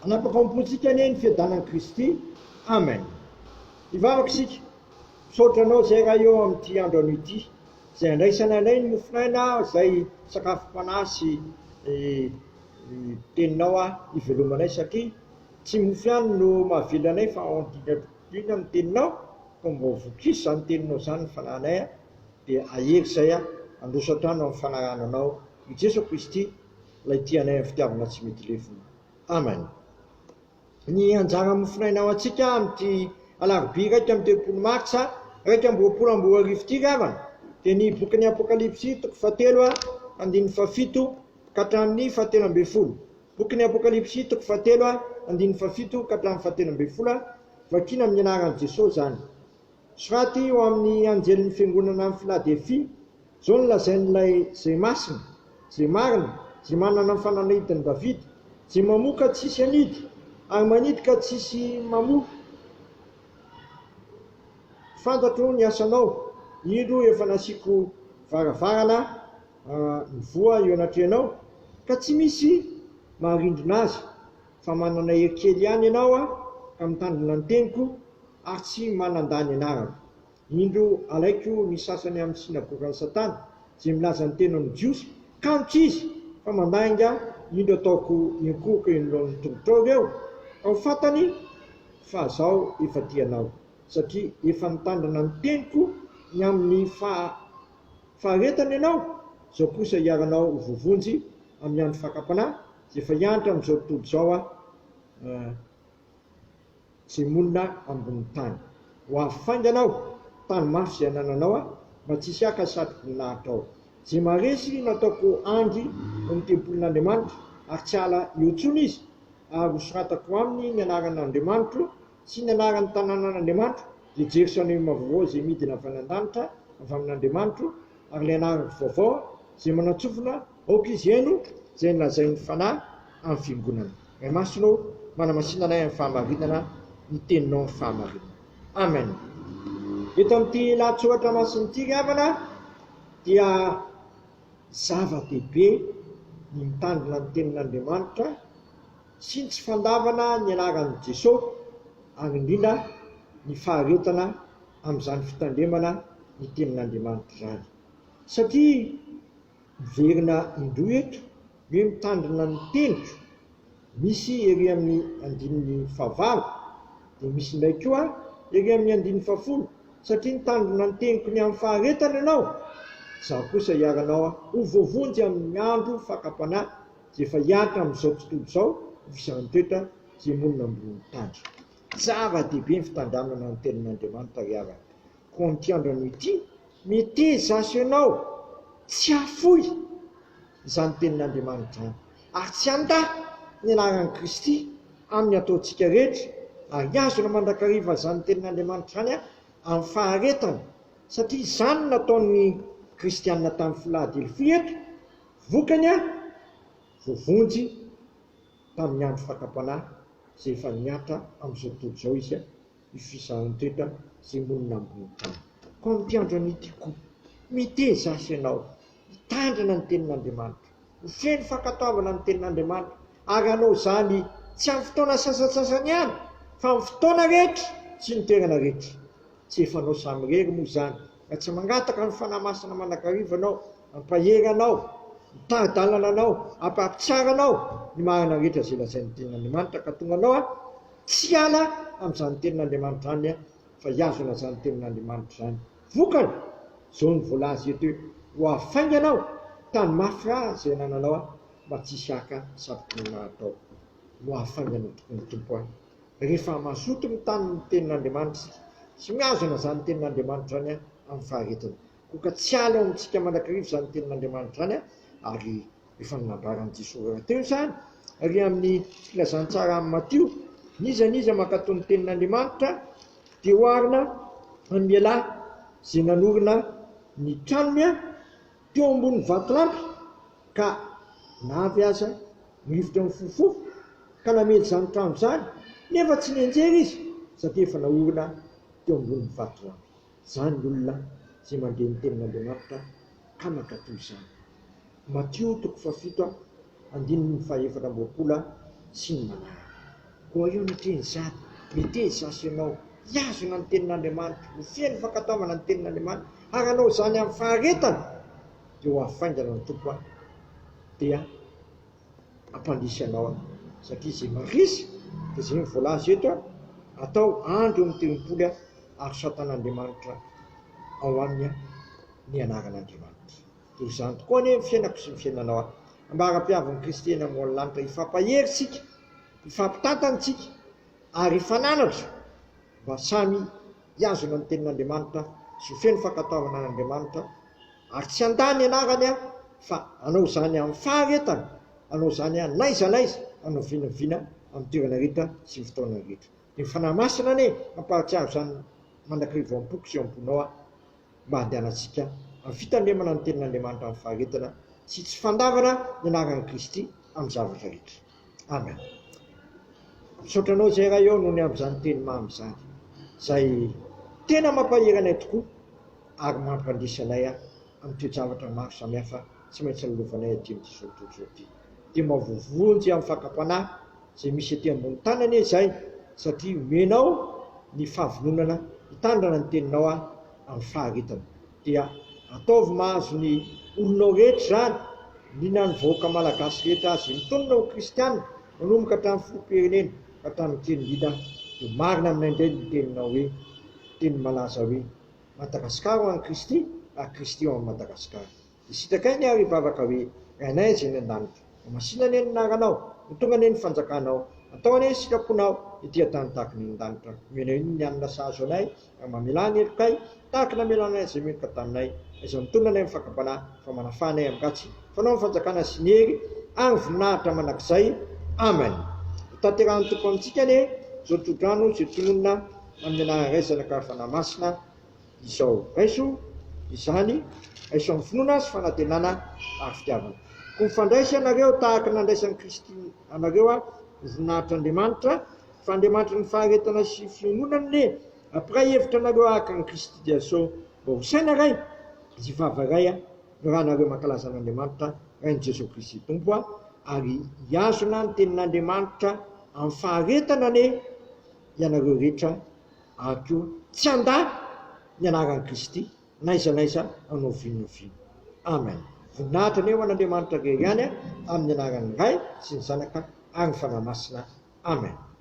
Hanapaka ao am-pontsika anie ny fiadanan'i Kristy. Amen. Hivavaka isika. Misaotra Anao izay Ray ô amin'ity andro anio ity, izay andraisana anay ny mofon'aina, izay sakafom-panahy sy Teninao hivelomanay satria tsy mofo ihany no mahavelona anay fa ao indrindra ny Teninao, koa mba ho vokiso izany Teninao izany ny fanahinay dia hahery izay handroso hatrany ao amin'ny fanarahana Anao i Jesoa Kristy ilay tia anay amin'ny fitiavana tsy mety lefona. Amen. Ny anjara mofonaina ho antsika amin'ity alarobia 31 martsa 2021 ity ry havana dia ny bokin'ny Apokalypsy toko fahatelo andininy fahafito ka hatramin'ny fahatelo ambin'ny folo. Bokin'ny Apokalypsy toko fahatelo andininy fahafito ka hatramin'ny fahatelo ambin'ny folo, vakina amin'ny anaran'i Jesosy izany. Soraty ho amin'ny anjelin'ny fiangonana any Filadelfia, Izao no lazain'ilay izay masina, izay marina, izay manana ny fanalahidin'i Davida, izay mamoha ka tsisy anidy, ary manidy ka tsisy mamoha, Fantatro ny asanao, indro efa nasiako varavarana mivoha eo anatrehanao, ka tsy misy maharindrina azy, fa manana hery kely ihany ianao ka mitandrina ny teniko, ary tsy manandà ny anarako. Indro alaiko ny sasany amin'ny synagogan'i Satana, izay milaza ny tenany ho Jiosy, kanjo tsy izy, fa mandainga, indro ataoko hiankohoka eo anoloan'ny tongotrao ireo, ka ho fantany fa Izaho efa tia anao, satria efa nitandrina ny teniko ny amin'ny faharetana ianao, izao kosa hiaranao ho voavonjy amin'ny andro fakam-panahy, izay efa hiantra amin'izao tontolo izao Aho. Izay monina ambonin'ny tany. Ho avy faingana aho, tano mafy izay anananao aho, mba tsy hisy haka satroboninahitra ao. Izay maharesy no ataoko andry ao amin'ny tempolin'Andriamanitra, ary tsy hiala eo intsony izy, ary hosoratako aminy ny anaran'Andriamanitro sy ny anaran'ny tanànan'Andriamanitro, dia Jerosalema vaovao izay midina avy any an-danitra avy amin'Andriamanitro, ary ilay anarako vaovao, izay manan-tsofina, aoka izy hihaino izay nolazain'ny Fanahy amin'ny fiangonana. Ray Masina ô, manamasina anay amin'ny fahamarinana, ny Teninao ny fahamarinana. Amen. Eto amin'ity lahatsoratra masina ity ry havana dia zava-dehibe ny mitandrina ny Tenin'Andriamanitra sy ny tsy fandavana ny anaran'i Jesosy ary indrindra ny faharetana amin'izany fitandremana ny Tenin'Andriamanitra izany. Satria Miverina indroa eto ny hoe mitandrina ny teniko, misy ery amin'ny andininy fahavalo, dia misy indray koa ery amin'ny andininy fahafolo, satria nitandrina ny teniko ny amin'ny faharetana ianao, izaho kosa hiaranao ho voavonjy amin'ny andro fakam-panahy izay efa hihatra amin'izao tontolo izao ho fizahan-toetra izay monina ambonin'ny tany. Zava-dehibe ny fitandramana ny tenin'Andriamanitra ry havana. Koa amin'ity andro anio ity, meteza aso ianao tsy hahafoy izany tenin'Andriamanitra izany, ary tsy handà ny anaran'i Kristy amin'ny ataontsika rehetra, ary hihazona mandrakariva izany tenin'Andriamanitra izany amin'ny faharetana, satria izany no nataon'ny kristiana tany Filadelfia eto, vokany, voavonjy tamin'ny andro fakam-panahy izay efa nihatra amin'izao tontolo izao izy. io fizahan-toetra izay monina ambony tany. Koa amin'ity andro anio ity koa, meteza aso ianao hitandrina ny Tenin'Andriamanitra, ho feno fankatoavana ny Tenin'Andriamanitra, ary hanao izany tsy amin'ny fotoana sasantsasany ihany, fa amin'ny fotoana rehetra sy ny toerana rehetra. Tsy efanao samirery moa izany, raha tsy mangataka ny Fanahy Masina mandrakariva ianao, hampahery anao, hitari-dalana anao, hampahatsara anao ny marina rehetra izay lazain'ny Tenin'Andriamanitra, ka tonga anao Tsy hiala amin'izany tenin'Andriamanitra izany aho, fa hihazona izany tenin'Andriamanitra izany. Vokany, izao no voalaza eto hoe, Ho avy faingana aho, tany mafy ra izay anananao aho, mba tsy hisy haka satroboninahitra ao. Ho avy faingana tokoa ny Tompo ahy. Rehefa mazoto mitany ny tenin'Andriamanitra isika, sy mihazona izany tenin'Andriamanitra izany amin'ny faharetana. Koa ka tsy hiala ao amintsika mandrakariva izany tenin'Andriamanitra izany, ary Efa nambaran'i Jesoa rahateo izany ary amin'ny filazantsara amin'i Matio, N'iza n'iza mankatò ny tenin'Andriamanitra dia oharina amin'ny lehilahy izay nanorina ny tranony teo ambonin'ny vatolampy ka na avy aza ny rivotra mifofofofo ka namely izany trano izany nefa tsy nianjera izy satria efa naorina teo ambonin'ny vatolampy. Izany ny olona izay mandre ny tenin'Andriamanitra ka mankatò izany. Matio toko fahafito andininy fahaefatra amby roapolo sy ny manaraka. Koa eo anatrehan'izany, meteza sy ianao hihazona ny Tenin'Andriamanitra, ho feno fankatoavana ny Tenin'Andriamanitra, ary hanao izany amin'ny faharetana, dia ho avy faingana ny Tompo dia hampandresy anao aho. Satria izay marisy, dia izay no voalaza eto, atao andro eo amin'ny tempoly ary satan'Andriamanitra ao aminy ny anaran'Andriamanitra. Toy izany tokoa anie ny fiainako sy ny fiainanao aho. Ambara-piavin'i Kristy eny ambony lanitra hifampahery isika, hifampitantana isika ary hifananatra mba samy hihazona ny tenin'Andriamanitra sy ho feno fankatoavana an'Andriamanitra ary tsy handà ny anarany aho fa hanao izany amin'ny faharetana, hanao izany aho n'aiza n'aiza, hanao vinavina amin'ny toerana rehetra sy ny fotoana rehetra. Dia ny Fanahy Masina anie hampahatsiaro izany mandrakariva ao am-poko sy ao am-ponao aho. mba handehanantsika amin'ny fitandremana ny Tenin'Andriamanitra amin'ny faharetana sy tsy fandavana ny anaran'i Kristy amin'ny zavatra rehetra. Amen. Misaotra Anao izay Ray ô noho ny amin'izany teny mamy izany, izay tena mampahery anay tokoa ary mampandresy anay amin'ny toe-javatra maro samihafa tsy maintsy lalovanay aty amin'ity izao tontolo izao ity. Dia mba voavonjy amin'ny fakam-panahy izay misy ety ambony tany anie izay satria omenao ny fahavononana hitandrina ny teninao aho amin'ny faharetana. Dia ataovy mahazo ny olonao rehetra izany, indrindra ny vahoaka malagasy rehetra izay mitonona ho kristiana manomboka hatramin'ny filoham-pirenena ka hatramin'ny kely indrindra dia marina aminay indray ny teninao hoe teny malaza hoe Madagasikara ho an'i Kristy ary Kristy ho an'i Madagasikara. Dia sitrakay ny ary hivavaka hoe, Rainay izay any an-danitra, ho masina anie ny anaranao, ho tonga anie ny fanjakanao, atao anie ny sitraponao, ety an-tany tahaka ny any an-danitra. Omenay ny hanina sahaza anay, ary mamelà ny helokay, tahaka ny namelanay izay meloka taminay. Aiza mitondra anay amin'ny fakam-panahy, fa manafaha anay amin'ny ratsy. Fanao ny fanjakana sy ny hery ary ny voninahitra mandrakizay. Amen. Ho tanterahin'ny Tompo amintsika anie izao tsodrano izay tononina amin'ny anaran'ny Ray, Zanaka ary Fanahy Masina. Izao, raiso izany, raiso amin'ny finoana sy fanantenana ary fitiavana. Koa mifandraisa ianareo tahaka ny nandraisan'i Kristy anareo ho voninahitr'Andriamanitra, fa Andriamanitry ny faharetana sy fiononana anie hampiray hevitra anareo araka an'i Kristy Jesoa, mba ho saina iray sy vava iray no rahanareo mankalaza an'Andriamanitra Rain'i Jesoa Kristy Tompo, ary hihazona ny tenin'Andriamanitra amin'ny faharetana anie ianareo rehetra. ary koa tsy handà ny anaran'i Kristy n'aiza n'aiza hanao vinoviana. Amen. Voninahitra anie ho an'Andriamanitra irery ihany amin'ny anaran'ny Ray sy ny Zanaka ary ny Fanahy Masina. Amen.